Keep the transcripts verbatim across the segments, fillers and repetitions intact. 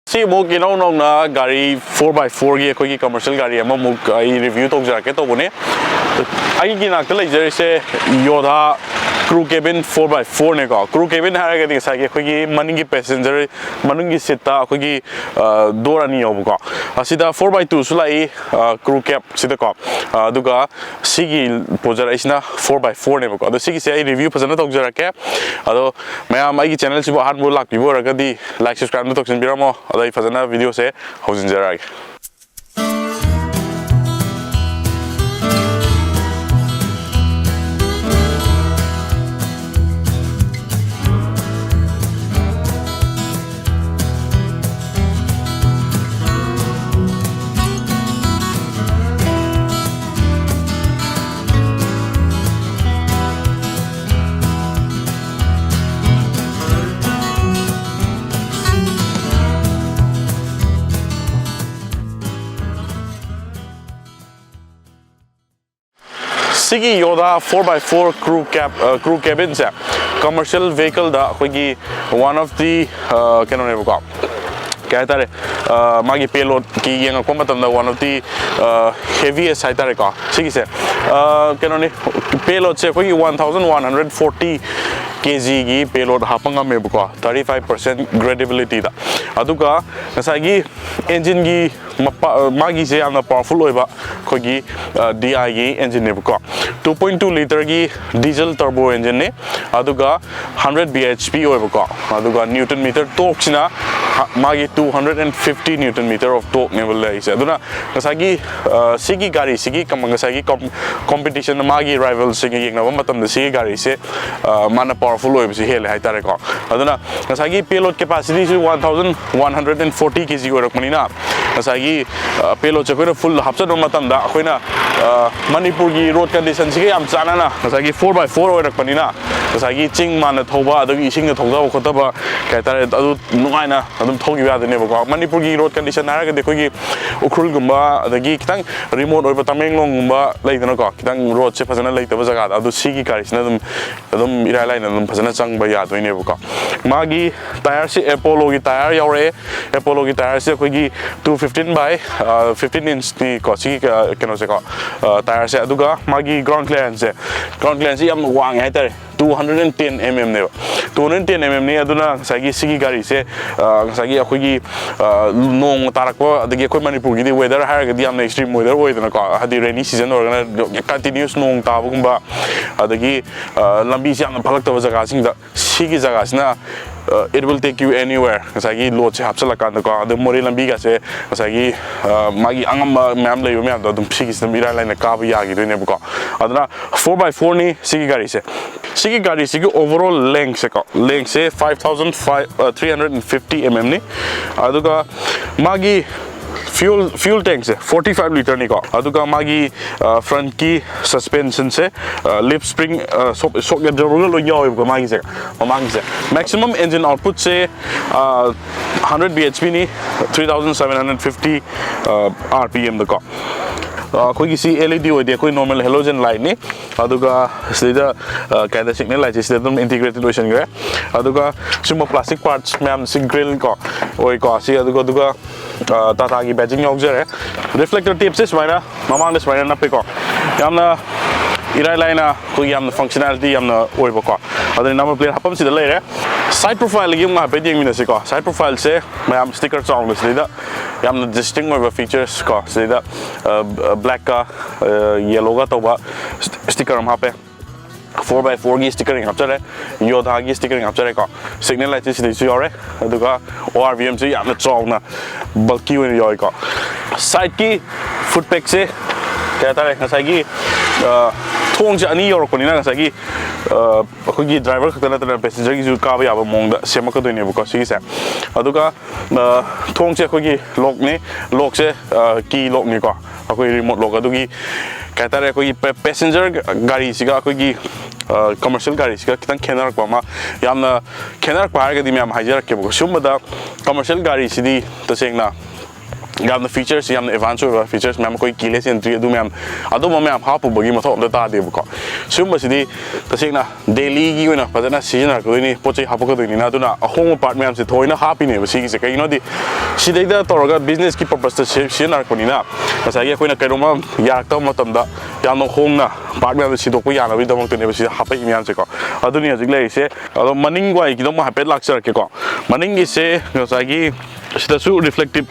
ꯁꯤ ꯑꯃꯨꯛ ꯏꯅꯧ ꯅꯧꯅ ꯒꯥꯔꯤ four by fourꯒꯤ ꯑꯩꯈꯣꯏꯒꯤ commercial ꯒꯥꯔꯤ ꯑꯃꯃꯨꯛ ꯑꯩ review ꯇꯧꯖꯔꯛꯀꯦ ꯇꯧꯕꯅꯦ꯫ ꯑꯩꯒꯤ ꯅꯥꯛꯇ ꯂꯩꯖꯔꯤꯁꯦ Yodha crew cabin four by fourꯅꯦꯀꯣ꯫ Crew cabin ꯍꯥꯏꯔꯒꯗꯤ ꯉꯁꯥꯏꯒꯤ ꯑꯩꯈꯣꯏꯒꯤ ꯃꯅꯤꯡꯒꯤ passenger, ꯃꯅꯨꯡꯒꯤ seatꯇ ꯑꯩꯈꯣꯏꯒꯤ door ꯑꯅꯤ ꯌꯥꯎꯕꯀꯣ꯫ ꯑꯁꯤꯗ four by twoꯁꯨ ꯂꯥꯛꯏ, crew cabꯁꯤꯗꯀꯣ꯫ ꯑꯗꯨꯒ ꯁꯤꯒꯤ ꯄꯨꯖꯔꯛꯏꯁꯤꯅ four by fourꯅꯦꯕꯀꯣ꯫ ꯑꯗꯣ ꯁꯤꯒꯤꯁꯦ ꯑꯩ review ꯐꯖꯅ ꯇꯧꯖꯔꯛꯀꯦ꯫ ꯑꯗꯣ ꯃꯌꯥꯝ ꯑꯩꯒꯤ channelꯁꯤꯕꯨ ꯑꯍꯥꯟꯕ ꯂꯥꯛꯄꯤꯕ ꯑꯣꯏꯔꯒꯗꯤ like, subscribeꯇ ꯇꯧꯁꯤꯟꯕꯤꯔꯝꯃꯣ꯫ ꯑꯗꯣ ꯑꯩ ꯐꯖꯅ videoꯁꯦ ꯍꯧꯖꯤꯟꯖꯔꯛꯑꯒꯦ꯫ ꯁꯤꯒꯤ Yodha four by four crew cab, crew cabinꯁꯦ commercial vehicleꯗ ꯑꯩꯈꯣꯏꯒꯤ one of the ꯀꯩꯅꯣꯅꯦꯕꯀꯣ, ꯀꯩ ꯍꯥꯏꯇꯥꯔꯦ, ꯃꯥꯒꯤ payloadꯀꯤ ꯌꯦꯡꯉꯛꯄ ꯃꯇꯝꯗ one of the heaviest ꯍꯥꯏꯇꯥꯔꯦꯀꯣ꯫ ꯁꯤꯒꯤꯁꯦ ꯀꯩꯅꯣꯅꯤ, payloadꯁꯦ ꯑꯩꯈꯣꯏꯒꯤ one thousand one hundred forty kgꯒꯤ payload ꯍꯥꯞꯄ ꯉꯝꯃꯦꯕꯀꯣ, thirty five percent gradabilityꯗ꯫ ꯑꯗꯨꯒ ꯉꯁꯥꯏꯒꯤ engineꯒꯤ ꯃꯥꯒꯤꯁꯦ ꯌꯥꯝꯅ powerful ꯑꯣꯏꯕ ꯑꯩꯈꯣꯏꯒꯤ DIꯒꯤ engineꯅꯦꯕꯀꯣ꯫ Two point two literꯒꯤ diesel turbo engineꯅꯤ꯫ ꯑꯗꯨꯒ hundred bhp ꯑꯣꯏꯕꯀꯣ꯫ ꯑꯗꯨꯒ newton meter torqueꯁꯤꯅ ꯃꯥꯒꯤ two hundred and fifty newton meter of torqueꯅꯦꯕ ꯂꯩꯔꯤꯁꯦ꯫ ꯑꯗꯨꯅ ꯉꯁꯥꯏꯒꯤ ꯁꯤꯒꯤ ꯒꯥꯔꯤꯁꯤꯒꯤ ꯉꯁꯥꯏꯒꯤ competition, ꯃꯥꯒꯤ rivalꯁꯤꯡꯒ ꯌꯦꯡꯅꯕ ꯃꯇꯝꯗ ꯁꯤꯒꯤ ꯒꯥꯔꯤꯁꯦ ꯃꯥꯅ powerful ꯑꯣꯏꯕꯁꯤ ꯍꯦꯜꯂꯦ ꯍꯥꯏꯇꯥꯔꯦꯀꯣ꯫ ꯑꯗꯨꯅ ꯉꯁꯥꯏꯒꯤ payload capacityꯁꯨ one thousand one hundred and forty kg ꯑꯣꯏꯔꯛꯄꯅꯤꯅ ꯉꯁꯥꯏꯒꯤ ꯄꯦꯂꯣꯠꯁꯦ ꯑꯩꯈꯣꯏꯅ ꯐꯨꯜ ꯍꯥꯞꯆꯤꯟꯕ ꯃꯇꯝꯗ ꯑꯩꯈꯣꯏꯅ ꯃꯅꯤꯄꯨꯔꯒꯤ ꯔꯣꯗ ꯀꯟꯗꯤꯁꯟꯁꯤꯒ ꯌꯥꯝ ꯆꯥꯟꯅꯅ ꯉꯁꯥꯏꯒꯤ ꯐꯣꯔ ꯕꯥꯏ ꯐꯣꯔ ꯑꯣꯏꯔꯛꯄꯅꯤꯅ ꯉꯁꯥꯏꯒꯤ ꯆꯤꯡ ꯃꯥꯟꯅ ꯊꯧꯕ ꯑꯗꯒꯤ ꯏꯁꯤꯡꯗ ꯊꯧꯊꯕ ꯈꯣꯠꯊꯕ ꯀꯩ ꯍꯥꯏꯇꯥꯔꯦ, ꯑꯗꯨ ꯅꯨꯡꯉꯥꯏꯅ ꯑꯗꯨꯝ ꯊꯧꯈꯤꯕ ꯌꯥꯗꯣꯏꯅꯦꯕꯀꯣ꯫ ꯃꯅꯤꯄꯨꯔꯒꯤ ꯔꯣꯗ ꯀꯟꯗꯤꯁꯟ ꯍꯥꯏꯔꯒꯗꯤ ꯑꯩꯈꯣꯏꯒꯤ ꯎꯈ꯭ꯔꯨꯜꯒꯨꯝꯕ ꯑꯗꯒꯤ ꯈꯤꯇꯪ ꯔꯤꯃꯣꯠ ꯑꯣꯏꯕ ꯇꯃꯦꯡꯂꯣꯡꯒꯨꯝꯕ ꯂꯩꯗꯅꯀꯣ, ꯈꯤꯇꯪ ꯔꯣꯗꯁꯦ ꯐꯖꯅ ꯂꯩꯇꯕ ꯖꯒꯥꯗ, ꯑꯗꯨ ꯁꯤꯒꯤ ꯒꯥꯔꯤꯁꯤꯅ ꯑꯗꯨꯝ ꯑꯗꯨꯝ ꯏꯔꯥꯏ ꯂꯥꯏꯅ ꯑꯗꯨꯝ ꯐꯖꯅ ꯆꯪꯕ ꯌꯥꯗꯣꯏꯅꯦꯕꯀꯣ꯫ ꯃꯥꯒꯤ ꯇꯥꯌꯔꯁꯤ ꯑꯦꯄꯣꯂꯣꯒꯤ ꯇꯥꯌꯔ ꯌꯥꯎꯔꯛꯑꯦ꯫ ꯑꯦꯄꯣꯂꯣꯒꯤ ꯇꯥꯌꯔꯁꯤ ꯑꯩꯈꯣꯏꯒꯤ two fifteen by fifteen inch ꯅꯤꯀꯣ ꯁꯤꯒꯤ ꯀꯩꯅꯣꯁꯦꯀꯣ, ꯇꯥꯌꯔꯁꯦ꯫ ꯑꯗꯨꯒ ꯃꯥꯒꯤ ꯒ꯭ꯔꯥꯎꯟ ꯀ꯭ꯂꯤꯌꯥꯔꯦꯟꯁꯁꯦ, ꯒ꯭ꯔꯥꯎꯟ ꯀ꯭ꯂꯤꯌꯥꯔꯦꯟꯁꯁꯦ ꯌꯥꯝꯅ ꯋꯥꯡꯉꯦ ꯍꯥꯏꯇꯥꯔꯦ꯫ Two hundred and ten mm ꯅꯦꯕ꯫ Two hundred ten mm ꯅꯤ꯫ ꯑꯗꯨꯅ ꯉꯁꯥꯏꯒꯤ ꯁꯤꯒꯤ ꯒꯥꯔꯤꯁꯦ ꯉꯁꯥꯏꯒꯤ ꯑꯩꯈꯣꯏꯒꯤ ꯅꯣꯡ ꯇꯥꯔꯛꯄ, ꯑꯗꯒꯤ ꯑꯩꯈꯣꯏ ꯃꯅꯤꯄꯨꯔꯒꯤꯗꯤ ꯋꯦꯗꯔ ꯍꯥꯏꯔꯒꯗꯤ ꯌꯥꯝꯅ ꯑꯦꯛꯁꯇ꯭ꯔꯤꯝ ꯋꯦꯗꯔ ꯑꯣꯏꯗꯅꯀꯣ, ꯍꯥꯏꯗꯤ ꯔꯦꯅꯤ ꯁꯤꯖꯟ ꯑꯣꯏꯔꯒꯅ ꯀꯟꯇꯤꯅ꯭ꯌꯨꯁ ꯅꯣꯡ ꯇꯥꯕꯒꯨꯝꯕ, ꯑꯗꯒꯤ ꯂꯝꯕꯤꯁꯦ ꯌꯥꯝꯅ ꯐꯠꯂꯛꯇꯕ ꯖꯒꯥꯁꯤꯡꯗ ꯁꯤꯒꯤ ꯖꯒꯥꯁꯤꯅ it will take you anywhere꯫ ꯉꯁꯥꯏꯒꯤ ꯂꯣꯗꯁꯦ ꯍꯥꯞꯆꯤꯜꯂꯀꯥꯟꯗꯀꯣ, ꯑꯗꯨ ꯃꯣꯔꯦ ꯂꯝꯕꯤꯒꯁꯦ ꯉꯁꯥꯏꯒꯤ ꯃꯥꯒꯤ ꯑꯉꯝꯕ ꯃꯌꯥꯝ ꯂꯩꯕ ꯃꯌꯥꯝꯗꯣ ꯑꯗꯨꯝ ꯁꯤꯒꯤꯁꯤ ꯑꯗꯨꯝ ꯏꯔꯥꯏ ꯂꯥꯏꯅ ꯀꯥꯕ ꯌꯥꯈꯤꯗꯣꯏꯅꯦꯕꯀꯣ꯫ ꯑꯗꯨꯅ four by four ꯅꯤ ꯁꯤꯒꯤ ꯒꯥꯔꯤꯁꯦ꯫ ꯁꯤꯒꯤ ꯒꯥꯔꯤꯁꯤꯒꯤ overall length ꯁꯦꯀꯣ, length say five thousand five three hundred and fifty mm ꯅꯤ꯫ ꯑꯗꯨꯒ ꯃꯥꯒꯤ fuel fuel tank ꯁꯦ forty five litre ꯅꯤꯀꯣ꯫ ꯑꯗꯨꯒ ꯃꯥꯒꯤ front ꯀꯤ suspension ꯁꯦ, ꯂꯤꯐ ꯁ꯭ꯄ꯭ꯔꯤꯡ, ꯁꯣꯛ ꯁꯣꯛ ꯑꯦꯕꯖꯣꯔꯕꯔꯒ ꯂꯣꯏ ꯌꯥꯎꯋꯦꯕꯀꯣ ꯃꯥꯒꯤꯁꯦ꯫ ꯃꯃꯥꯡꯒꯤꯁꯦ maximum engine output ꯁꯦ hundred bhp ꯅꯤ, three thousand seven hundred fifty rpm ꯗꯀꯣ꯫ ꯑꯩꯈꯣꯏꯒꯤ ꯁꯤ L E D ꯑꯣꯏꯗꯦ, ꯑꯩꯈꯣꯏ normal halogen light ꯅꯤ꯫ ꯑꯗꯨꯒ ꯁꯤꯗꯩꯗ ꯀꯩ ꯍꯥꯏꯇꯥꯔꯦ, signal light ꯁꯦ ꯁꯤꯗ ꯑꯗꯨꯝ integrated ꯑꯣꯏꯁꯤꯟꯈ꯭ꯔꯦ꯫ ꯑꯗꯨꯒ ꯁꯤꯒꯨꯝꯕ plastic parts ꯃꯌꯥꯝ ꯁꯤ grill ꯀꯣ ꯑꯣꯏꯀꯣ ꯁꯤ꯫ ꯑꯗꯨꯒ ꯑꯗꯨꯒ ꯇꯥꯇꯥꯒꯤ badging ꯌꯥꯎꯖꯔꯦ꯫ Reflector tape ꯁꯦ ꯁꯨꯃꯥꯏꯅ ꯃꯃꯥꯡꯗ ꯁꯨꯃꯥꯏꯅ ꯅꯞꯄꯦꯀꯣ꯫ ꯌꯥꯝꯅ ꯏꯔꯥꯏ ꯂꯥꯏꯅ ꯑꯩꯈꯣꯏꯒꯤ ꯌꯥꯝꯅ functionality ꯌꯥꯝꯅ ꯑꯣꯏꯕꯀꯣ꯫ ꯑꯗꯨꯅ number plate ꯍꯥꯞꯐꯝ ꯁꯤꯗ ꯂꯩꯔꯦ꯫ Side profile ꯒꯤ ꯑꯃꯨꯛ ꯍꯥꯏꯐꯦꯠ ꯌꯦꯡꯃꯤꯟꯅꯁꯤꯀꯣ꯫ Side profile ꯁꯦ ꯃꯌꯥꯝ sticker ꯆꯥꯎꯅ ꯁꯤꯗꯩꯗ ꯌꯥꯝꯅ distinct ꯑꯣꯏꯕ features ꯀꯣ, ꯁꯤꯗꯩꯗ black ꯀ yellow ꯒ ꯇꯧꯕ sticker ꯑꯃ ꯍꯥꯞꯄꯦ꯫ Four by four ꯒꯤ stickering ꯍꯥꯞꯆꯔꯦ, Yodha ꯒꯤ stickering ꯍꯥꯞꯆꯔꯦꯀꯣ꯫ Signal light ꯁꯦ ꯁꯤꯗꯩꯁꯨ ꯌꯥꯎꯔꯦ꯫ ꯑꯗꯨꯒ ORVM ꯁꯦ ꯌꯥꯝꯅ ꯆꯥꯎꯅ bulky ꯑꯣꯏꯅ ꯌꯥꯎꯋꯦꯀꯣ꯫ Side ꯀꯤ foot peg ꯁꯦ ꯀꯩ ꯍꯥꯏꯇꯥꯔꯦ, ꯉꯁꯥꯏꯒꯤ ꯊꯣꯡꯁꯦ ꯑꯅꯤ ꯌꯧꯔꯛꯄꯅꯤꯅ ꯉꯁꯥꯏꯒꯤ ꯑꯩꯈꯣꯏꯒꯤ ꯗ꯭ꯔꯥꯏꯚꯔ ꯈꯛꯇ ꯅꯠꯇꯅ ꯄꯦꯁꯦꯟꯖꯔꯒꯤꯁꯨ ꯀꯥꯕ ꯌꯥꯕ ꯃꯑꯣꯡꯗ ꯁꯦꯝꯃꯛꯀꯗꯣꯏꯅꯦꯕꯀꯣ ꯁꯤꯒꯤꯁꯦ꯫ ꯑꯗꯨꯒ ꯊꯣꯡꯁꯦ ꯑꯩꯈꯣꯏꯒꯤ ꯂꯣꯛꯅꯤ꯫ ꯂꯣꯛꯁꯦ ꯀꯤ ꯂꯣꯛꯅꯤꯀꯣ, ꯑꯩꯈꯣꯏ ꯔꯤꯃꯣꯠ ꯂꯣꯛ꯫ ꯑꯗꯨꯒꯤ ꯀꯩ ꯍꯥꯏꯇꯥꯔꯦ, ꯑꯩꯈꯣꯏꯒꯤ ꯄꯦꯁꯦꯟꯖꯔ ꯒꯥꯔꯤꯁꯤꯒ ꯑꯩꯈꯣꯏꯒꯤ ꯀꯃꯔꯁꯤꯌꯦꯜ ꯒꯥꯔꯤꯁꯤꯒ ꯈꯤꯇꯪ ꯈꯦꯠꯅꯔꯛꯄ ꯑꯃ, ꯌꯥꯝꯅ ꯈꯦꯠꯅꯔꯛꯄ ꯍꯥꯏꯔꯒꯗꯤ ꯃꯌꯥꯝ ꯍꯥꯏꯖꯔꯛꯀꯦꯕꯀꯣ꯫ ꯁꯤꯒꯨꯝꯕꯗ ꯀꯃꯔꯁꯤꯌꯦꯜ ꯒꯥꯔꯤꯁꯤꯗꯤ ꯇꯁꯦꯡꯅ ꯌꯥꯝꯅ ꯐꯤꯆꯔꯁ, ꯌꯥꯝꯅ ꯑꯦꯗꯚꯥꯟꯁ ꯑꯣꯏꯕ ꯐꯤꯆꯔꯁ ꯃꯌꯥꯝ, ꯑꯩꯈꯣꯏ ꯀꯤꯂꯦꯁ ꯑꯦꯟꯇ꯭ꯔꯤ ꯑꯗꯨ ꯃꯌꯥꯝ, ꯑꯗꯨꯝꯕ ꯃꯌꯥꯝ ꯍꯥꯞꯄꯨꯕꯒꯤ ꯃꯊꯧ ꯑꯝꯇ ꯇꯥꯗꯦꯕꯀꯣ꯫ ꯁꯤꯒꯨꯝꯕꯁꯤꯗꯤ ꯇꯁꯦꯡꯅ ꯗꯦꯂꯤꯒꯤ ꯑꯣꯏꯅ ꯐꯖꯅ ꯁꯤꯖꯤꯟꯅꯔꯛꯀꯗꯣꯏꯅꯤ, ꯄꯣꯠ ꯆꯩ ꯍꯥꯞꯄꯛꯀꯗꯣꯏꯅꯤꯅ꯫ ꯑꯗꯨꯅ ꯑꯍꯣꯡꯕ ꯄꯥꯔꯠ ꯃꯌꯥꯝꯁꯦ ꯊꯑꯣꯏꯅ ꯍꯥꯞꯄꯤꯅꯦꯕ ꯁꯤꯒꯤꯁꯦ꯫ ꯀꯩꯒꯤꯅꯣꯗꯤ ꯁꯤꯗꯩꯗ ꯇꯧꯔꯒ ꯕꯤꯖꯤꯅꯦꯁꯀꯤ ꯄꯔꯄꯁꯇ ꯁꯤꯖꯤꯟꯅꯔꯛꯄꯅꯤꯅ, ꯉꯁꯥꯏꯒꯤ ꯑꯩꯈꯣꯏꯅ ꯀꯩꯅꯣꯝꯃ ꯌꯥꯔꯛꯇꯕ ꯃꯇꯝꯗ ꯌꯥꯝꯅ ꯍꯣꯡꯅ ꯄꯥꯔꯠ ꯃꯌꯥꯝꯗꯣ ꯁꯤꯟꯗꯣꯛꯄ ꯌꯥꯅꯕꯒꯤꯗꯃꯛꯇꯅꯦꯕ ꯁꯤꯗ ꯍꯥꯞꯄꯛꯏ ꯃꯌꯥꯝꯁꯦꯀꯣ꯫ ꯑꯗꯨꯅꯤ ꯍꯧꯖꯤꯛ ꯂꯩꯔꯤꯁꯦ꯫ ꯑꯗꯣ ꯃꯅꯤꯡ ꯋꯥꯏꯒꯤꯗꯣ ꯑꯃꯨꯛ ꯍꯥꯏꯐꯦꯠ ꯂꯥꯛꯆꯔꯛꯀꯦꯀꯣ꯫ ꯃꯅꯤꯡꯒꯤꯁꯦ ꯉꯁꯥꯏꯒꯤ ꯁꯤꯗꯁꯨ ꯔꯤꯐ꯭ꯂꯦꯛꯇꯤꯞ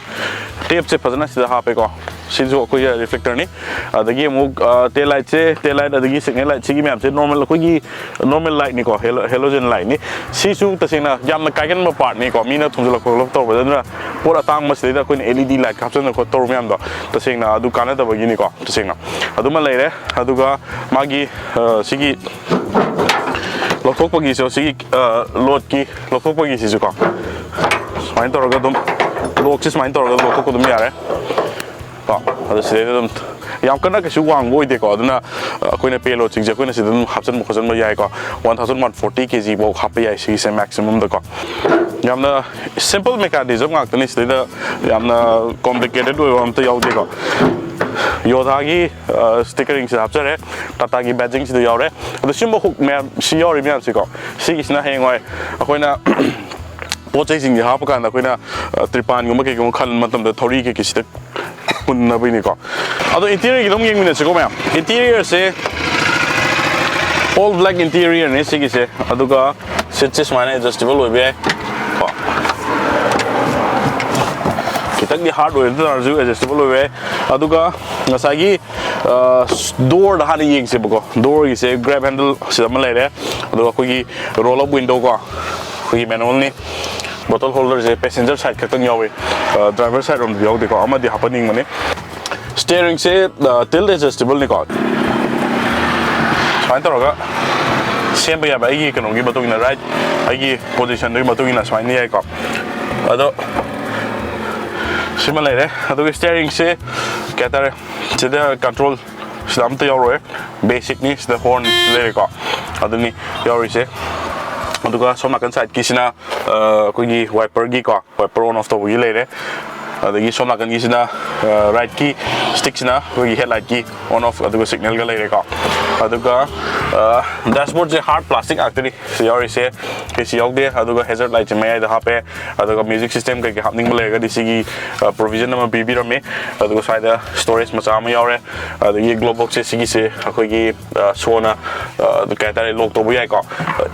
ꯇꯦꯞꯁꯦ ꯐꯖꯅ ꯁꯤꯗ ꯍꯥꯞꯄꯦꯀꯣ꯫ ꯁꯤꯁꯨ ꯑꯩꯈꯣꯏꯒꯤ ꯔꯤꯐ꯭ꯂꯦꯛꯇꯔꯅꯤ꯫ ꯑꯗꯒꯤ ꯑꯃꯨꯛ ꯇꯦꯜ ꯂꯥꯏꯠꯁꯦ, ꯇꯦꯜ ꯂꯥꯏꯠ ꯑꯗꯒꯤ ꯁꯤꯒꯅꯦꯜ ꯂꯥꯏꯠ, ꯁꯤꯒꯤ ꯃꯌꯥꯝꯁꯦ ꯅꯣꯔꯃꯦꯜ, ꯑꯩꯈꯣꯏꯒꯤ ꯅꯣꯔꯃꯦꯜ ꯂꯥꯏꯠꯅꯤꯀꯣ, ꯍꯦꯂꯣ-, ꯍꯦꯂꯣꯖꯦꯟ ꯂꯥꯏꯠꯅꯤ꯫ ꯁꯤꯁꯨ ꯇꯁꯦꯡꯅ ꯌꯥꯝꯅ ꯀꯥꯏꯒꯟꯕ ꯄꯥꯔꯠꯅꯤꯀꯣ, ꯃꯤꯅ ꯊꯣꯝꯖꯤꯜꯂꯛ ꯈꯣꯠꯂꯛ ꯇꯧꯕꯗ꯫ ꯑꯗꯨꯅ ꯄꯣꯠ ꯑꯇꯥꯡꯕꯁꯤꯗꯩꯗ ꯑꯩꯈꯣꯏꯅ ꯑꯦꯜ ꯏ ꯗꯤ ꯂꯥꯏꯠ ꯍꯥꯞꯆꯤꯟꯗꯅ ꯈꯣꯠ ꯇꯧꯔꯨ ꯃꯌꯥꯝꯗꯣ ꯇꯁꯦꯡꯅ ꯑꯗꯨ ꯀꯥꯟꯅꯗꯕꯒꯤꯅꯤꯀꯣ꯫ ꯇꯁꯦꯡꯅ ꯑꯗꯨꯃ ꯂꯩꯔꯦ꯫ ꯑꯗꯨꯒ ꯃꯥꯒꯤ ꯁꯤꯒꯤ ꯂꯧꯊꯣꯛꯄꯒꯤꯁꯨ, ꯁꯤꯒꯤ ꯂꯣꯠꯀꯤ ꯂꯧꯊꯣꯛꯄꯒꯤꯁꯤꯁꯨꯀꯣ, ꯁꯨꯃꯥꯏꯅ ꯇꯧꯔꯒ ꯑꯗꯨꯝ, ꯂꯣꯛꯁꯦ ꯁꯨꯃꯥꯏꯅ ꯇꯧꯔꯒ ꯂꯧꯊꯣꯛꯄ ꯑꯗꯨꯝ ꯌꯥꯔꯦ ꯀꯣ꯫ ꯑꯗꯣ ꯁꯤꯗꯩꯗ ꯑꯗꯨꯝ ꯌꯥꯝ ꯀꯟꯅ ꯀꯩꯁꯨ ꯋꯥꯡꯕ ꯑꯣꯏꯗꯦꯀꯣ꯫ ꯑꯗꯨꯅ ꯑꯩꯈꯣꯏꯅ ꯄꯦ ꯂꯣꯠꯁꯤꯡꯁꯦ ꯑꯩꯈꯣꯏꯅ ꯁꯤꯗ ꯑꯗꯨꯝ ꯍꯥꯞꯆꯤꯟꯕ ꯈꯣꯠꯆꯤꯟꯕ ꯌꯥꯏꯀꯣ꯫ ꯋꯥꯟ ꯊꯥꯎꯖꯟ ꯋꯥꯟ ꯐꯣꯔꯇꯤ ꯀꯦ ꯖꯤ ꯐꯥꯎ ꯍꯥꯞꯄ ꯌꯥꯏ ꯁꯤꯒꯤꯁꯦ ꯃꯦꯛꯁꯤꯃꯝꯗꯀꯣ꯫ ꯌꯥꯝꯅ ꯁꯤꯝꯄꯜ ꯃꯦꯀꯥꯅꯤꯖꯝ ꯉꯥꯛꯇꯅꯤ꯫ ꯁꯤꯗꯩꯗ ꯌꯥꯝꯅ ꯀꯣꯝꯄ꯭ꯂꯤꯀꯦꯇꯦꯠ ꯑꯣꯏꯕ ꯑꯝꯇ ꯌꯥꯎꯗꯦꯀꯣ꯫ ꯌꯣꯗꯥꯒꯤ ꯁ꯭ꯇꯤꯀꯔꯤꯡꯁꯤꯗ ꯍꯥꯞꯆꯔꯦ, ꯇꯥꯇꯥꯒꯤ ꯕꯦꯖꯤꯡꯁꯤꯗ ꯌꯥꯎꯔꯦ꯫ ꯑꯗꯣ ꯁꯤꯒꯨꯝꯕ ꯍꯨꯛ ꯃꯌꯥꯝ ꯁꯤ ꯌꯥꯎꯔꯤ ꯃꯌꯥꯝꯁꯤꯀꯣ, ꯁꯤꯒꯤꯁꯤꯅ ꯍꯌꯦꯡꯋꯥꯏ ꯑꯩꯈꯣꯏꯅ ꯄꯣꯠ ꯆꯩꯁꯤꯡꯁꯦ ꯍꯥꯞꯄ ꯀꯥꯟꯗ ꯑꯩꯈꯣꯏꯅ ꯇ꯭ꯔꯤꯄꯥꯟꯒꯨꯝꯕ ꯀꯩꯒꯨꯝꯕ ꯈꯟꯕ ꯃꯇꯝꯗ ꯊꯧꯔꯤ ꯀꯩꯀꯩꯁꯤꯗ ꯄꯨꯟꯅꯕꯩꯅꯤꯀꯣ꯫ ꯑꯗꯣ ꯏꯟꯇꯤꯔꯤꯌꯔꯒꯤꯗꯣ ꯑꯃꯨꯛ ꯌꯦꯡꯃꯤꯟꯅꯁꯤꯀꯣ ꯃꯌꯥꯝ꯫ ꯏꯟꯇꯤꯔꯤꯌꯔꯁꯦ ꯑꯣꯜ ꯕ꯭ꯂꯦꯛ ꯏꯟꯇꯤꯔꯤꯌꯔꯅꯤ ꯁꯤꯒꯤꯁꯦ꯫ ꯑꯗꯨꯒ ꯁꯤꯠꯁꯦ ꯁꯨꯃꯥꯏꯅ ꯑꯦꯗꯖꯁꯇꯦꯕꯜ ꯑꯣꯏꯕ ꯌꯥꯏ ꯀꯣ꯫ ꯈꯤꯇꯪꯗꯤ ꯍꯥꯔꯗ ꯑꯣꯏ, ꯑꯗꯨ ꯇꯥꯔꯁꯨ ꯑꯦꯗꯖꯁꯇꯦꯕꯜ ꯑꯣꯏꯕ ꯌꯥꯏ꯫ ꯑꯗꯨꯒ ꯉꯁꯥꯏꯒꯤ ꯗꯣꯔꯗ ꯍꯥꯟꯅ ꯌꯦꯡꯁꯦꯕꯀꯣ꯫ ꯗꯣꯔꯒꯤꯁꯦ ꯒ꯭ꯔꯦꯞ ꯍꯦꯟꯗꯜ ꯁꯤꯗ ꯑꯃ ꯂꯩꯔꯦ꯫ ꯑꯗꯨꯒ ꯑꯩꯈꯣꯏꯒꯤ ꯔꯣꯜ ꯑꯞ ꯋꯤꯟꯗꯣ ꯀꯣ, ꯑꯩꯈꯣꯏꯒꯤ ꯃꯦꯅꯨꯋꯦꯜꯅꯤ꯫ ꯕꯣꯇꯜ ꯍꯣꯜꯗꯔꯁꯦ ꯄꯦꯁꯦꯟꯖꯔ ꯁꯥꯏꯠ ꯈꯛꯇꯪ ꯌꯥꯎꯋꯤ, ꯗ꯭ꯔꯥꯏꯚꯔ ꯁꯥꯏꯠ ꯔꯣꯝꯗ ꯌꯥꯎꯗꯦꯀꯣ꯫ ꯑꯃꯗꯤ ꯍꯥꯞꯍꯟꯅꯤꯡꯕꯅꯤ꯫ ꯁ꯭ꯇꯤꯌꯔꯤꯡꯁꯦ ꯇꯤꯜ ꯑꯦꯗꯖꯁꯇꯦꯕꯜꯅꯤꯀꯣ꯫ ꯁꯨꯃꯥꯏꯅ ꯇꯧꯔꯒ ꯁꯦꯝꯕ ꯌꯥꯕ, ꯑꯩꯒꯤ ꯀꯩꯅꯣꯒꯤ ꯃꯇꯨꯡ ꯏꯟꯅ, ꯔꯥꯏꯠ, ꯑꯩꯒꯤ ꯄꯣꯖꯤꯁꯟꯗꯨꯒꯤ ꯃꯇꯨꯡ ꯏꯟꯅ ꯁꯨꯃꯥꯏꯅ ꯌꯥꯏꯀꯣ꯫ ꯑꯗꯣ ꯁꯤꯃ ꯂꯩꯔꯦ꯫ ꯑꯗꯨꯒ ꯁ꯭ꯇꯤꯌꯔꯤꯡꯁꯦ ꯀꯩ ꯍꯥꯏꯇꯥꯔꯦ, ꯁꯤꯗ ꯀꯟꯇ꯭ꯔꯣꯜ ꯁꯤꯗ ꯑꯝꯇ ꯌꯥꯎꯔꯣꯏ, ꯕꯦꯁꯤꯛꯅꯤ꯫ ꯁꯤꯗ ꯍꯣꯔꯟ ꯂꯩꯔꯦꯀꯣ, ꯑꯗꯨꯅꯤ ꯌꯥꯎꯔꯤꯁꯦ꯫ ꯑꯗꯨꯒ ꯁꯣꯝ ꯅꯥꯀꯟ ꯁꯥꯏꯠꯀꯤꯁꯤꯅ ꯑꯩꯈꯣꯏꯒꯤ ꯋꯥꯏꯄꯔꯒꯤꯀꯣ, ꯋꯥꯏꯄꯔ ꯑꯣꯟ ꯑꯣꯐ ꯇꯧꯕꯒꯤ ꯂꯩꯔꯦ꯫ ꯑꯗꯒꯤ ꯁꯣꯝ ꯅꯥꯀꯟꯒꯤꯁꯤꯅ ꯔꯥꯏꯠꯀꯤ ꯁ꯭ꯇꯤꯛꯁꯤꯅ ꯑꯩꯈꯣꯏꯒꯤ ꯍꯦꯠꯂꯥꯏꯠꯀꯤ ꯑꯣꯟ ꯑꯣꯐ ꯑꯗꯨꯒ ꯁꯤꯒꯅꯦꯜꯒ ꯂꯩꯔꯦꯀꯣ꯫ ꯑꯗꯨꯒ ꯗꯦꯁꯕꯣꯔꯗꯁꯦ ꯍꯥꯔꯠ ꯄ꯭ꯂꯥꯁꯇꯤꯛ ꯉꯥꯛꯇꯅꯤ ꯁꯤ ꯌꯥꯎꯔꯤꯁꯦ, ꯀꯩꯁꯨ ꯌꯥꯎꯗꯦ꯫ ꯑꯗꯨꯒ ꯍꯦꯖꯔꯠ ꯂꯥꯏꯠꯁꯦ ꯃꯌꯥꯏꯗ ꯍꯥꯞꯄꯦ꯫ ꯑꯗꯨꯒ ꯃ꯭ꯌꯨꯖꯤꯛ ꯁꯤꯁꯇꯦꯝ ꯀꯩꯀꯩ ꯍꯥꯞꯅꯤꯡꯕ ꯂꯩꯔꯒꯗꯤ ꯁꯤꯒꯤ ꯄ꯭ꯔꯣꯕꯤꯖꯟ ꯑꯃ ꯄꯤꯕꯤꯔꯝꯃꯤ꯫ ꯑꯗꯨꯒ ꯁ꯭ꯋꯥꯏꯗ ꯁ꯭ꯇꯣꯔꯦꯖ ꯃꯆꯥ ꯑꯃ ꯌꯥꯎꯔꯦ꯫ ꯑꯗꯒꯤ ꯒ꯭ꯂꯣꯞ ꯕꯣꯛꯁꯁꯦ ꯁꯤꯒꯤꯁꯦ ꯑꯩꯈꯣꯏꯒꯤ ꯁꯣꯅ ꯀꯩ ꯍꯥꯏꯇꯥꯔꯦ, ꯂꯣꯛ ꯇꯧꯕ ꯌꯥꯏꯀꯣ꯫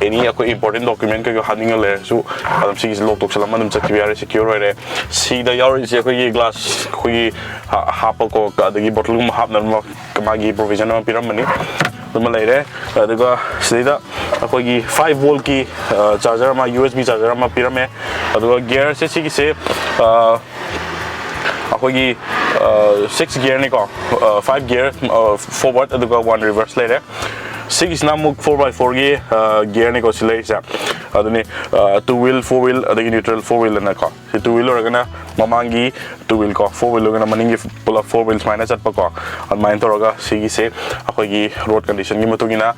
ꯑꯦꯅꯤ ꯑꯩꯈꯣꯏ ꯏꯝꯄꯣꯔꯇꯦꯟ ꯗꯣꯀ꯭ꯌꯨꯃꯦꯟ ꯀꯩꯀꯩ ꯍꯥꯞꯅꯤꯡꯉ ꯂꯩꯔꯁꯨ ꯑꯗꯨꯝ ꯁꯤꯒꯤꯁꯦ ꯂꯣꯛ ꯇꯧꯁꯜꯂꯝꯃ ꯑꯗꯨꯝ ꯆꯠꯈꯤꯕ ꯌꯥꯔꯦ, ꯁꯦꯀ꯭ꯌꯣꯔ ꯑꯣꯏꯔꯦ꯫ ꯁꯤꯗ ꯌꯥꯎꯔꯤꯁꯦ ꯑꯩꯈꯣꯏꯒꯤ ꯒ꯭ꯂꯥꯁ ꯑꯩꯈꯣꯏꯒꯤ ꯍꯥꯞꯄꯀꯣ, ꯑꯗꯒꯤ ꯕꯣꯇꯜꯒꯨꯝꯕ ꯍꯥꯞꯅꯕ ꯃꯥꯒꯤ ꯄ꯭ꯔꯣꯕꯤꯖꯟ ꯑꯃ ꯄꯤꯔꯝꯕꯅꯤ꯫ ꯑꯗꯨꯃ ꯂꯩꯔꯦ꯫ ꯑꯗꯨꯒ ꯁꯤꯗꯩꯗ ꯑꯩꯈꯣꯏꯒꯤ ꯐꯥꯏꯚ ꯚꯣꯜꯠꯀꯤ ꯆꯥꯔꯖꯔ ꯑꯃ, ꯌꯨ ꯑꯦꯁ ꯕꯤ ꯆꯥꯔꯖꯔ ꯑꯃ ꯄꯤꯔꯝꯃꯦ꯫ ꯑꯗꯨꯒ ꯒꯤꯌꯔꯁꯦ ꯁꯤꯒꯤꯁꯦ ꯑꯩꯈꯣꯏꯒꯤ ꯁꯤꯛꯁ ꯒꯤꯌꯔꯅꯤꯀꯣ, ꯐꯥꯏꯚ ꯒꯤꯌꯔ ꯐꯣꯔꯋꯥꯔꯗ ꯑꯗꯨꯒ ꯋꯥꯟ ꯔꯤꯚꯔꯁ ꯂꯩꯔꯦ꯫ ꯁꯤꯒꯤꯁꯤꯅ ꯑꯃꯨꯛ ꯐꯣꯔ ꯕꯥꯏ ꯐꯣꯔꯒꯤ ꯒꯤꯌꯔꯅꯤꯀꯣ ꯁꯤ ꯂꯩꯔꯤꯁꯦ꯫ ꯑꯗꯨꯅꯤ, ꯇꯨ ꯋꯤꯜ, ꯐꯣꯔ ꯋꯤꯜ, ꯑꯗꯒꯤ ꯅ꯭ꯌꯨꯇ꯭ꯔꯦꯜ ꯐꯣꯔ ꯋꯤꯜ ꯑꯅꯀꯣ꯫ ꯁꯤ ꯇꯨ ꯋꯤꯜ ꯑꯣꯏꯔꯒꯅ ꯃꯃꯥꯡꯒꯤ ꯇꯨ ꯋꯤꯜ ꯀꯣ, ꯐꯣꯔ ꯋꯤꯜ ꯑꯣꯏꯔꯒꯅ ꯃꯅꯤꯡꯒꯤ ꯄꯨꯂꯞ ꯐꯣꯔ ꯋꯤꯜ ꯁꯨꯃꯥꯏꯅ ꯆꯠꯄꯀꯣ꯫ ꯑꯗꯨꯃꯥꯏꯅ ꯇꯧꯔꯒ ꯁꯤꯒꯤꯁꯦ ꯑꯩꯈꯣꯏꯒꯤ ꯔꯣꯗ ꯀꯟꯗꯤꯁꯟꯒꯤ ꯃꯇꯨꯡ ꯏꯟꯅ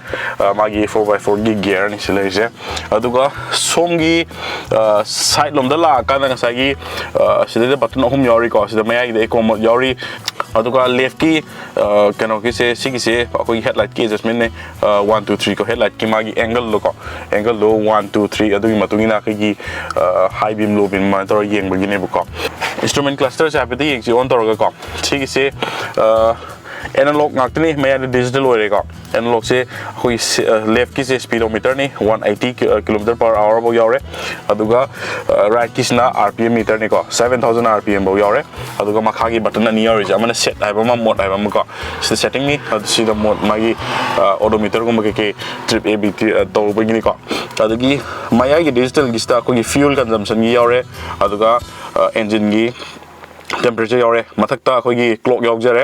ꯃꯥꯒꯤ ꯐꯣꯔ ꯕꯥꯏ ꯐꯣꯔꯒꯤ ꯒꯤꯌꯔꯅꯤ ꯁꯤ ꯂꯩꯔꯤꯁꯦ꯫ ꯑꯗꯨꯒ ꯁꯣꯝꯒꯤ ꯁꯥꯏꯠ ꯂꯣꯝꯗ ꯂꯥꯛꯑꯀꯥꯟꯗ ꯉꯁꯥꯏꯒꯤ ꯁꯤꯗꯩꯗ ꯕꯇꯟ ꯑꯍꯨꯝ ꯌꯥꯎꯔꯤꯀꯣ꯫ ꯁꯤꯗ ꯃꯌꯥꯏꯒꯤꯗ ꯏꯀꯣ ꯃꯣꯗ ꯌꯥꯎꯔꯤ꯫ ꯑꯗꯨꯒ ꯂꯦꯐꯀꯤ ꯀꯩꯅꯣꯒꯤꯁꯦ, ꯁꯤꯒꯤꯁꯦ ꯑꯩꯈꯣꯏꯒꯤ ꯍꯦꯠꯂꯥꯏꯠꯀꯤ ꯑꯦꯗꯖꯁꯃꯦꯟꯅꯦ꯫ ꯋꯥꯟ ꯇꯨ ꯊ꯭ꯔꯤ ꯀꯣ, ꯍꯦꯠꯂꯥꯏꯠꯀꯤ ꯃꯥꯒꯤ ꯑꯦꯡꯒꯜꯗꯣꯀꯣ, ꯑꯦꯡꯒꯜꯗꯣ ꯋꯥꯟ ꯇꯨ ꯊ꯭ꯔꯤ, ꯑꯗꯨꯒꯤ ꯃꯇꯨꯡ ꯏꯟꯅ ꯑꯩꯈꯣꯏꯒꯤ ꯍꯥꯏ ꯕꯤꯝ, ꯂꯣ ꯕꯤꯝ ꯑꯗꯨꯃꯥꯏꯅ ꯇꯧꯔꯒ ꯌꯦꯡꯕꯒꯤꯅꯦꯕꯀꯣ꯫ ꯏꯟꯁꯇ꯭ꯔꯨꯃꯦꯟ ꯀ꯭ꯂꯁꯇꯔꯁꯦ ꯍꯥꯏꯐꯦꯠꯇ ꯌꯦꯡꯁꯤ ꯑꯣꯟ ꯇꯧꯔꯒꯀꯣ꯫ ꯁꯤꯒꯤꯁꯦ ꯑꯦꯅꯥꯂꯣꯛ ꯉꯥꯛꯇꯅꯤ, ꯃꯌꯥꯏꯗ ꯗꯤꯖꯤꯇꯦꯜ ꯑꯣꯏꯔꯦꯀꯣ꯫ ꯑꯦꯅꯥꯂꯣꯛꯁꯦ ꯑꯩꯈꯣꯏ ꯂꯦꯐꯀꯤꯁꯦ ꯁ꯭ꯄꯤꯗꯣꯃꯤꯇꯔꯅꯤ, ꯋꯥꯟ ꯑꯩꯠꯇꯤ ꯀꯤꯂꯣꯃꯤꯇꯔ ꯄꯔ ꯑꯋꯥꯔꯐꯥꯎ ꯌꯥꯎꯔꯦ꯫ ꯑꯗꯨꯒ ꯔꯥꯏꯠꯀꯤꯁꯤꯅ ꯑꯥꯔ ꯄꯤ ꯑꯦꯝ ꯃꯤꯇꯔꯅꯤꯀꯣ, ꯁꯚꯦꯟ ꯊꯥꯎꯖꯟ ꯑꯥꯔ ꯄꯤ ꯑꯦꯝꯐꯥꯎ ꯌꯥꯎꯔꯦ꯫ ꯑꯗꯨꯒ ꯃꯈꯥꯒꯤ ꯕꯇꯟ ꯑꯅꯤ ꯌꯥꯎꯔꯤꯁꯦ, ꯑꯃꯅ ꯁꯦꯠ ꯍꯥꯏꯕ ꯑꯃ, ꯃꯣꯗ ꯍꯥꯏꯕ ꯑꯃꯀꯣ꯫ ꯁꯤꯗ ꯁꯦꯠꯇꯤꯡꯅꯤ, ꯑꯗꯨ ꯁꯤꯗ ꯃꯣꯗ, ꯃꯥꯒꯤ ꯑꯣꯗꯣꯃꯤꯇꯔꯒꯨꯝꯕ ꯀꯩꯀꯩ, ꯇ꯭ꯔꯤꯞ ꯑꯦ ꯕꯤ ꯇꯤ ꯇꯧꯕꯒꯤꯅꯤꯀꯣ꯫ ꯑꯗꯒꯤ ꯃꯌꯥꯏꯒꯤ ꯗꯤꯖꯤꯇꯦꯜꯒꯤꯁꯤꯗ ꯑꯩꯈꯣꯏꯒꯤ ꯐ꯭ꯌꯨꯜ ꯀꯟꯖꯝꯁꯟꯒꯤ ꯌꯥꯎꯔꯦ, ꯑꯗꯨꯒ ꯑꯦꯟꯖꯤꯟꯒꯤ temperature ꯌꯥꯎꯔꯦ, ꯃꯊꯛꯇ ꯑꯩꯈꯣꯏꯒꯤ clock ꯌꯥꯎꯖꯔꯦ,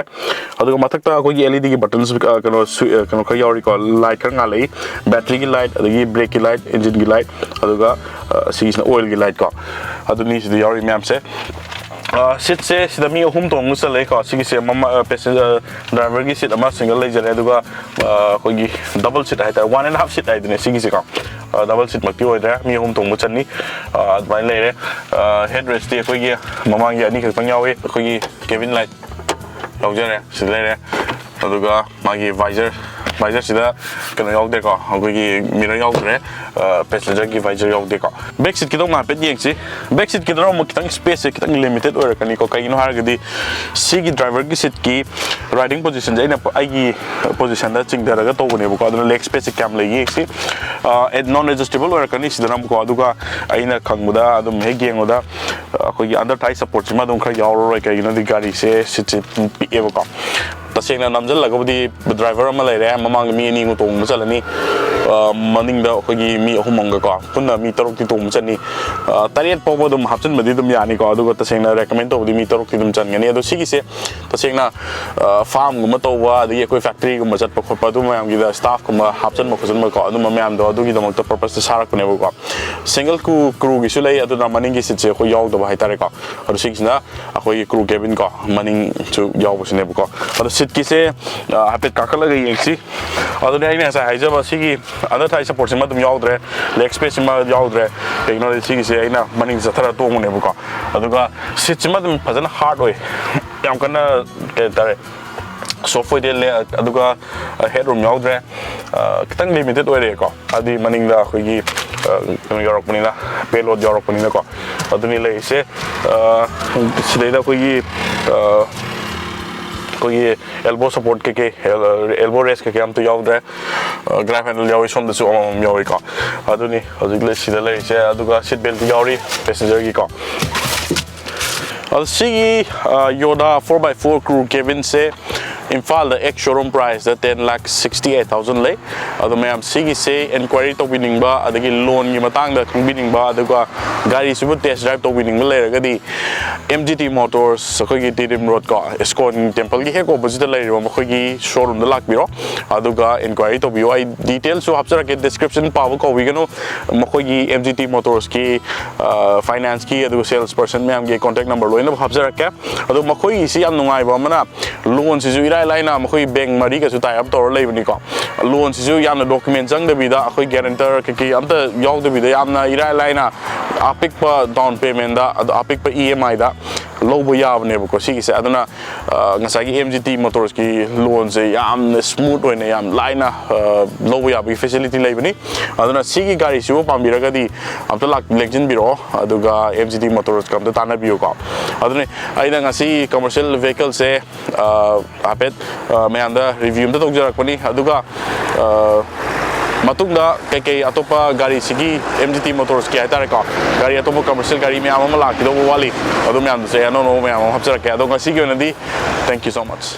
ꯑꯗꯨꯒ ꯃꯊꯛꯇ ꯑꯩꯈꯣꯏꯒꯤ L E D ꯒꯤ buttons, ꯑ, ꯀꯩꯅꯣ, ꯁ꯭ꯋꯤ-, ꯑ, ꯀꯩꯅꯣ ꯈꯔ ꯌꯥꯎꯔꯤꯀꯣ, light ꯈꯔ ꯉꯥꯜꯂꯛꯏ, battery ꯒꯤ light, ꯑꯗꯒꯤ brake ꯀꯤ light, engine ꯒꯤ light, ꯑꯗꯨꯒ, ꯑ, ꯁꯤꯒꯤꯁꯤꯅ oil ꯒꯤ light ꯀꯣ, ꯑꯗꯨꯅꯤ ꯁꯤꯗ ꯌꯥꯎꯔꯤ ꯃꯌꯥꯝꯁꯦ꯫ ꯑ, seat ꯁꯦ ꯁꯤꯗ ꯃꯤ ꯑꯍꯨꯝ ꯇꯣꯡꯕ ꯆꯜꯂꯦꯀꯣ꯫ ꯁꯤꯒꯤꯁꯦ ꯃꯃ-, ꯑ, passenger, driver ꯒꯤ seat ꯑꯃ single ꯂꯩꯖꯔꯦ, ꯑꯗꯨꯒ, ꯑ, ꯑꯩꯈꯣꯏꯒꯤ double seat ꯍꯥꯏꯇꯥꯔꯦ, one and half seat ꯍꯥꯏꯗꯨꯅꯦ ꯁꯤꯒꯤꯁꯦꯀꯣ꯫ ꯑ, double seat ꯃꯛꯇꯤ ꯑꯣꯏꯗ꯭ꯔꯦ, ꯃꯤ ꯑꯍꯨꯝ ꯇꯣꯡꯕ ꯆꯟꯅꯤ꯫ ꯑ, ꯑꯗꯨꯃꯥꯏꯅ ꯂꯩꯔꯦ꯫ ꯑ, head rest ꯇꯤ ꯑꯩꯈꯣꯏꯒꯤ ꯃꯃꯥꯡꯒꯤ ꯑꯅꯤ ꯈꯛꯇꯪ ꯌꯥꯎꯏ꯫ ꯑꯩꯈꯣꯏꯒꯤ cabin light ꯌꯥꯎꯖꯔꯦ, ꯁꯤꯗ ꯂꯩꯔꯦ꯫ ꯑꯗꯨꯒ ꯃꯥꯒꯤ visor, visor ꯁꯤꯗ ꯀꯩꯅꯣ ꯌꯥꯎꯗꯦꯀꯣ, ꯑꯩꯈꯣꯏꯒꯤ mirror ꯌꯥꯎꯗ꯭ꯔꯦ, ꯑ, passenger ꯒꯤ visor ꯌꯥꯎꯗꯦꯀꯣ꯫ Back seat ꯀꯤꯗꯣ ꯑꯃꯨꯛ ꯍꯥꯏꯐꯦꯠ ꯌꯦꯡꯁꯤ꯫ Back seat ꯀꯤꯗꯣ ꯑꯃꯨꯛ ꯈꯤꯇꯪ space ꯁꯦ ꯈꯤꯇꯪ limited ꯑꯣꯏꯔꯛꯀꯅꯤꯀꯣ꯫ ꯀꯩꯒꯤꯅꯣ ꯍꯥꯏꯔꯒꯗꯤ ꯁꯤꯒꯤ driver ꯒꯤ seat ꯀꯤ riding position ꯁꯦ ꯑꯩꯅ ꯄ-, ꯑꯩꯒꯤ position ꯗ ꯆꯤꯡꯊꯔꯒ ꯇꯧꯕꯅꯦꯕꯀꯣ꯫ ꯑꯗꯨꯅ leg space ꯁꯦ ꯀꯌꯥꯝ ꯂꯩꯒꯦ ꯌꯦꯡꯁꯤ꯫ ꯑ, non adjustable ꯑꯣꯏꯔꯛꯀꯅꯤ ꯁꯤꯗꯅ ꯑꯃꯨꯛꯀꯣ꯫ ꯑꯗꯨꯒ ꯑꯩꯅ ꯈꯪꯕꯗ ꯑꯗꯨꯝ ꯍꯦꯛ ꯌꯦꯡꯕꯗ, ꯑ, ꯑꯩꯈꯣꯏꯒꯤ under thigh support ꯁꯤꯃ ꯑꯗꯨꯝ ꯈꯔ ꯌꯥꯎꯔꯔꯣꯏ, ꯀꯩꯒꯤꯅꯣꯗꯤ ꯒꯥꯔꯤꯁꯦ seat ꯁꯦ ꯑꯗꯨꯝ ꯄꯤꯛꯑꯦꯕꯀꯣ꯫ ꯇꯁꯦꯡꯅ ꯅꯝꯁꯤꯜꯂꯒꯕꯨꯗꯤ driver ꯑꯃ ꯂꯩꯔꯦ, ꯃꯃꯥꯡꯗ ꯃꯤ ꯑꯅꯤꯃꯨꯛ ꯇꯣꯡꯕ ꯆꯠꯂꯅꯤ, ꯑ, ꯃꯅꯤꯡꯗ ꯑꯩꯈꯣꯏꯒꯤ ꯃꯤ ꯑꯍꯨꯝ ꯑꯃꯒꯀꯣ, ꯄꯨꯟꯅ ꯃꯤ ꯇꯔꯨꯛꯇꯤ ꯇꯣꯡꯕ ꯆꯠꯅꯤ꯫ ꯑ, ꯇꯔꯦꯠ ꯐꯥꯎꯕ ꯑꯗꯨꯝ ꯍꯥꯞꯆꯤꯟꯕꯗꯤ ꯑꯗꯨꯝ ꯌꯥꯅꯤꯀꯣ, ꯑꯗꯨꯒ ꯇꯁꯦꯡꯅ recommend ꯇꯧꯕꯗꯤ ꯃꯤ ꯇꯔꯨꯛꯇꯤ ꯑꯗꯨꯝ ꯆꯟꯒꯅꯤ꯫ ꯑꯗꯣ ꯁꯤꯒꯤꯁꯦ ꯇꯁꯦꯡꯅ, ꯑ, farm ꯒꯨꯝꯕ ꯇꯧꯕ, ꯑꯗꯒꯤ ꯑꯩꯈꯣꯏ factory ꯒꯨꯝꯕ ꯆꯠꯄ ꯈꯣꯠꯄ ꯑꯗꯨ ꯃꯌꯥꯝꯒꯤꯗ staff ꯀꯨꯝꯕ ꯍꯥꯞꯆꯤꯟꯕ ꯈꯣꯠꯆꯤꯟꯕꯀꯣ, ꯑꯗꯨꯝꯕ ꯃꯌꯥꯝꯗꯣ ꯑꯗꯨꯒꯤꯗꯃꯛꯇ purpose ꯇ ꯁꯥꯔꯛꯄꯅꯦꯕꯀꯣ꯫ Single crew, crew ꯒꯤꯁꯨ ꯂꯩ, ꯑꯗꯨꯅ ꯃꯅꯤꯡꯒꯤ seat ꯁꯦ ꯑꯩꯈꯣꯏ ꯌꯥꯎꯗꯕ ꯍꯥꯏꯇꯥꯔꯦꯀꯣ꯫ ꯑꯗꯣ ꯁꯤꯒꯤꯁꯤꯅ ꯑꯩꯈꯣꯏꯒꯤ crew cabin ꯀꯣ, ꯃꯅꯤꯡꯁꯨ ꯌꯥꯎꯕꯁꯤꯅꯦꯕꯀꯣ꯫ ꯑꯗꯣ seat ꯀꯤꯁꯦ, ꯑ, ꯍꯥꯏꯐꯦꯠ ꯀꯥꯈꯠꯂꯒ ꯌꯦꯡꯁꯤ꯫ ꯑꯗꯨꯅꯦ ꯑꯩꯅ ꯉꯁꯥꯏ ꯍꯥꯏꯖꯕ, ꯁꯤꯒꯤ under thigh support ꯁꯤꯃ ꯑꯗꯨꯝ ꯌꯥꯎꯗ꯭ꯔꯦ, leg space ꯁꯤꯃ ꯌꯥꯎꯗ꯭ꯔꯦ꯫ ꯀꯩꯒꯤꯅꯣ ꯍꯥꯏꯗꯤ ꯁꯤꯒꯤꯁꯦ ꯑꯩꯅ ꯃꯅꯤꯡ ꯆꯠꯊꯔ ꯇꯣꯡꯕꯅꯦꯕꯀꯣ꯫ ꯑꯗꯨꯒ seat ꯁꯤꯃ ꯑꯗꯨꯝ ꯐꯖꯅ hard ꯑꯣꯏ, ꯌꯥꯝ ꯀꯟꯅ, ꯀꯩ ꯍꯥꯏꯇꯥꯔꯦ, soft ꯑꯣꯏꯗꯦ꯫ ꯂꯦ-, ꯑꯗꯨꯒ, ꯑ, head room ꯌꯥꯎꯗ꯭ꯔꯦ꯫ ꯑ, ꯈꯤꯇꯪ limited ꯑꯣꯏꯔꯦꯀꯣ, ꯍꯥꯏꯗꯤ ꯃꯅꯤꯡꯗ ꯑꯩꯈꯣꯏꯒꯤ, ꯑ, ꯀꯩꯅꯣ ꯌꯥꯎꯔꯛꯄꯅꯤꯅ, payload ꯌꯥꯎꯔꯛꯄꯅꯤꯅꯀꯣ꯫ ꯑꯗꯨꯅꯤ ꯂꯩꯔꯤꯁꯦ꯫ ꯑ, ꯁꯤꯗꯩꯗ ꯑꯩꯈꯣꯏꯒꯤ, ꯑ, ꯑꯩꯈꯣꯏꯒꯤ elbow support ꯀꯩꯀꯩ, el-, elbow rest ꯀꯩꯀꯩ ꯑꯝꯇ ꯌꯥꯎꯗ꯭ꯔꯦ꯫ ꯑ, grab handle ꯌꯥꯎꯏ, ꯁꯣꯝꯗꯁꯨ ꯑꯃꯃꯝ ꯌꯥꯎꯏꯀꯣ꯫ ꯑꯗꯨꯅꯤ ꯍꯧꯖꯤꯛ ꯂꯩ-, ꯁꯤꯗ ꯂꯩꯔꯤꯁꯦ꯫ ꯑꯗꯨꯒ seat belt ꯌꯥꯎꯔꯤ passenger ꯒꯤꯀꯣ꯫ ꯑꯗꯣ ꯁꯤꯒꯤ, ꯑ, Yoda four by four crew cabin ꯁꯦ, ꯏꯝꯐꯥꯜꯗ ꯑꯦꯛꯁ ꯁꯣꯔꯨꯝ ꯄ꯭ꯔꯥꯏꯁꯇ ten lakh sixty eight thousand ꯂꯩ꯫ ꯑꯗꯣ ꯃꯌꯥꯝ ꯁꯤꯒꯤꯁꯦ ꯏꯟꯀ꯭ꯋꯥꯏꯔꯤ ꯇꯧꯕꯤꯅꯤꯡꯕ, ꯑꯗꯒꯤ ꯂꯣꯟꯒꯤ ꯃꯇꯥꯡꯗ ꯈꯪꯕꯤꯅꯤꯡꯕ, ꯑꯗꯨꯒ ꯒꯥꯔꯤꯁꯤꯕꯨ ꯇꯦꯁ ꯗ꯭ꯔꯥꯏꯚ ꯇꯧꯕꯤꯅꯤꯡꯕ ꯂꯩꯔꯒꯗꯤ, M G T Motors, ꯑꯩꯈꯣꯏꯒꯤ ꯇꯤꯗꯤꯝ ꯔꯣꯗ ꯀꯣ, ꯏꯁꯀꯣꯟ ꯇꯦꯝꯄꯜꯒꯤ ꯍꯦꯛ ꯑꯣꯄꯣꯖꯤꯠꯇ ꯂꯩꯔꯤꯕ ꯃꯈꯣꯏꯒꯤ ꯁꯣꯔꯨꯝꯗ ꯂꯥꯛꯄꯤꯔꯣ, ꯑꯗꯨꯒ ꯏꯟꯀ꯭ꯋꯥꯏꯔꯤ ꯇꯧꯕꯤꯌꯨ꯫ ꯑꯩ ꯗꯤꯇꯦꯜꯁꯨ ꯍꯥꯞꯆꯔꯛꯀꯦ ꯗꯤꯁꯀ꯭ꯔꯤꯞꯁꯟ, ꯄꯥꯕ ꯀꯥꯎꯕꯤꯒꯅꯨ꯫ ꯃꯈꯣꯏꯒꯤ M G T Motorsꯀꯤ, ꯑ, ꯐꯥꯏꯅꯥꯟꯁꯀꯤ, ꯑꯗꯨꯒ ꯁꯦꯜꯁ ꯄꯔꯁꯟ ꯃꯌꯥꯝꯒꯤ ꯀꯣꯟꯇꯦꯛ ꯅꯝꯕꯔ ꯂꯣꯏꯅꯃꯛ ꯍꯥꯞꯆꯔꯛꯀꯦ꯫ ꯑꯗꯣ ꯃꯈꯣꯏꯒꯤꯁꯤ ꯌꯥꯝ ꯅꯨꯡꯉꯥꯏꯕ ꯑꯃꯅ, ꯂꯣꯟꯁꯤꯁꯨ ꯏꯔꯥꯏ ꯂꯥꯏꯅ ꯃꯈꯣꯏ ꯕꯦꯡ ꯃꯔꯤꯒꯁꯨ ꯇꯥꯏ ꯑꯞ ꯇꯧꯔ ꯂꯩꯕꯅꯤꯀꯣ꯫ ꯂꯣꯟꯁꯤꯁꯨ ꯌꯥꯝꯅ ꯗꯣꯀꯨꯃꯦꯟ ꯆꯪꯗꯕꯤꯗ, ꯑꯩꯈꯣꯏ ꯒꯦꯔꯦꯟꯇꯔ ꯀꯩꯀꯩ ꯑꯝꯇ ꯌꯥꯎꯗꯕꯤꯗ, ꯌꯥꯝꯅ ꯏꯔꯥꯏ ꯂꯥꯏꯅ ꯑꯄꯤꯛꯄ ꯗꯥꯎꯟ ꯄꯦꯃꯦꯟꯗ, ꯑꯗꯣ ꯑꯄꯤꯛꯄ E M Iꯗ ꯂꯧꯕ ꯌꯥꯕꯅꯦꯕꯀꯣ ꯁꯤꯒꯤꯁꯦ꯫ ꯑꯗꯨꯅ, ꯑ, ꯉꯁꯥꯏꯒꯤ M G T Motorsꯀꯤ ꯂꯣꯟꯁꯦ ꯌꯥꯝꯅ ꯁ꯭ꯃꯨꯠ ꯑꯣꯏꯅ, ꯌꯥꯝ ꯂꯥꯏꯅ, ꯑ, ꯂꯧꯕ ꯌꯥꯕꯒꯤ ꯐꯦꯁꯤꯂꯤꯇꯤ ꯂꯩꯕꯅꯤ꯫ ꯑꯗꯨꯅ ꯁꯤꯒꯤ ꯒꯥꯔꯤꯁꯤꯕꯨ ꯄꯥꯝꯕꯤꯔꯒꯗꯤ ꯑꯝꯇ ꯂꯥꯛ-, ꯂꯦꯡꯁꯤꯟꯕꯤꯔꯛꯑꯣ, ꯑꯗꯨꯒ M G T Motorsꯀ ꯑꯝꯇ ꯇꯥꯟꯅꯕꯤꯌꯨꯀꯣ꯫ ꯑꯗꯨꯅꯤ ꯑꯩꯅ ꯉꯁꯤ ꯀꯃꯔꯁꯤꯌꯦꯜ ꯚꯦꯍꯤꯀꯜꯁꯦ, ꯑ, ꯍꯥꯏꯐꯦꯠ, ꯑ, ꯃꯌꯥꯝꯗ ꯔꯤꯚ꯭ꯌꯨ ꯑꯝꯇ ꯇꯧꯖꯔꯛꯄꯅꯤ꯫ ꯑꯗꯨꯒ, ꯑ, ꯃꯇꯨꯡꯗ ꯀꯩꯀꯩ ꯑꯇꯣꯞꯄ ꯒꯥꯔꯤꯁꯤꯒꯤ, M G T Motorsꯀꯤ ꯍꯥꯏꯇꯥꯔꯦꯀꯣ, ꯒꯥꯔꯤ ꯑꯇꯣꯞꯄ ꯀꯃꯔꯁꯤꯌꯦꯜ ꯒꯥꯔꯤ ꯃꯌꯥꯝ ꯑꯃ ꯂꯥꯛꯈꯤꯗꯧꯕ ꯋꯥꯠꯂꯤ, ꯑꯗꯨ ꯃꯌꯥꯝꯗꯨꯁꯨ ꯑꯩ ꯑꯅꯧ ꯑꯅꯧꯕ ꯃꯌꯥꯝ ꯑꯃ ꯍꯥꯞꯆꯔꯛꯀꯦ꯫ ꯑꯗꯣ ꯉꯁꯤꯒꯤ ꯑꯣꯏꯅꯗꯤ thank you so much꯫